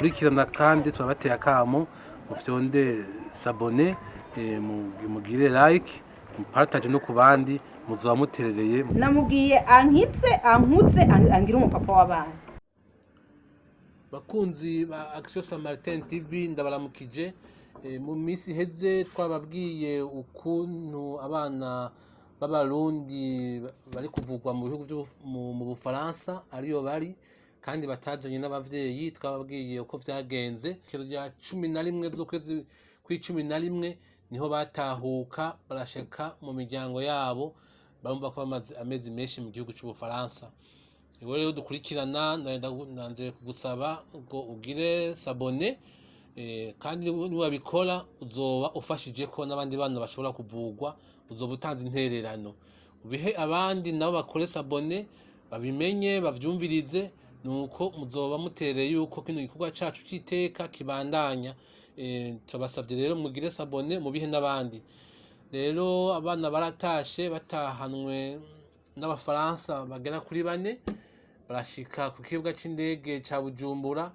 Mudukurikirana kandi turabateye akamo mufyonde s'abonner, mugire like, mupartage no ku bandi muzoba muterereye. Namubwiye ankize, ankuze, angire umupapa w'abana. Bakunzi ba Action Samaritain TV, ndabaramukije. Mu minsi iheze twababwiye ukuntu abana b'Abarundi bari kuvugwa mu bihugu mu Bufaransa ariyo bari kandi batajanye n'abavyeyi. Twababwiye uko vyagenze. Ikero rya 11 z'ukwezi kw'icumi na rimwe niho batahuka barashika mu miryango yabo, barumva ko bamaze amezi menshi mu gihugu c'Ubufaransa. Iwe rero dukurikirana, nanze kugusaba ngo ugire s'abonner, kandi niwabikora uzoba ufashije ko n'abandi bana bashobora kuvugwa, uzoba utanze intererano. Ubihe abandi nabo bakore s'abonner, babimenye, bavyumvirize, nuko muzoba mutereye yuko kino gikorwa cacu c'iteka kibandanya. Turabasavye rero mugire s'abonner, mubihe n'abandi. Rero abana baratashe batahanwe n'Abafaransa bagera kuri bane, barashika ku kibuga c'indege ca Bujumbura,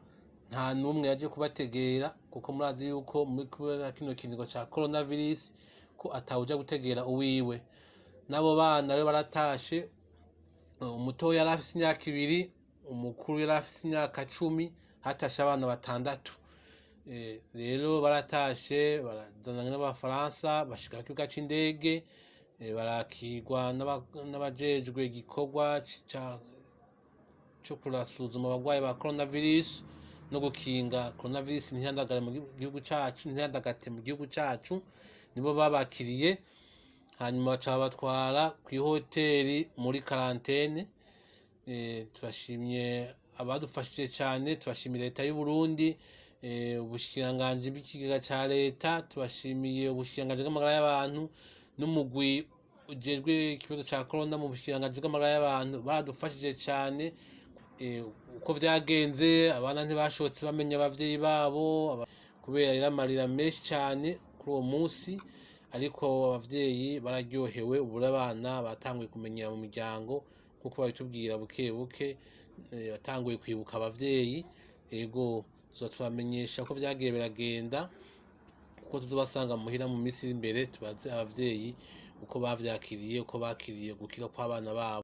nta n'umwe yaje kubategera kuko murazi yuko muri kubera kino kiringo ca coronavirus ko atawuja gutegera uwiwe. N'abo bana rero baratashe, umutoya yari afise imyaka 2, umukuru yari afise imyaka 10, hatashe abana batandatu. Rero baratashe barazananye n'Abafaransa, bashika ku kibuga c'indege, barakirwa n'abajejwe igikorwa co kurasuzuma abagwayi ba coronavirus no gukinga coronavirus ntiyandagare mu gihugu cacu, ntiyandagate mu gihugu cacu. Nibo babakiriye, hanyuma baca babatwara kw'ihoteli muri quarantaine. Turashimye abadufashije cane, turashimiye leta y'u Burundi, ubushikiranganji bw'ikigega ca leta, tubashimiye ubushikiranganji bw'amagara y'abantu n'umugwi ujejwe ikibazo ca corona mu bushikiranganji bw'amagara y'abantu, baradufashije cane. Uko vyagenze, abana ntibashobotse bamenya abavyeyi babo kubera yari amarira menshi cane kuri uwo musi, ariko abavyeyi bararyohewe. Ubu abana batanguye kumenyera mu miryango nkuko babitubwira buke buke, batanguye kwibuka abavyeyi. Ego, tuza tubamenyesha ko vyagiye biragenda kuko tuzobasanga muhira mu minsi iri imbere, tubaze abavyeyi uko bavyakiriye, uko bakiriye gukira kw'abana babo.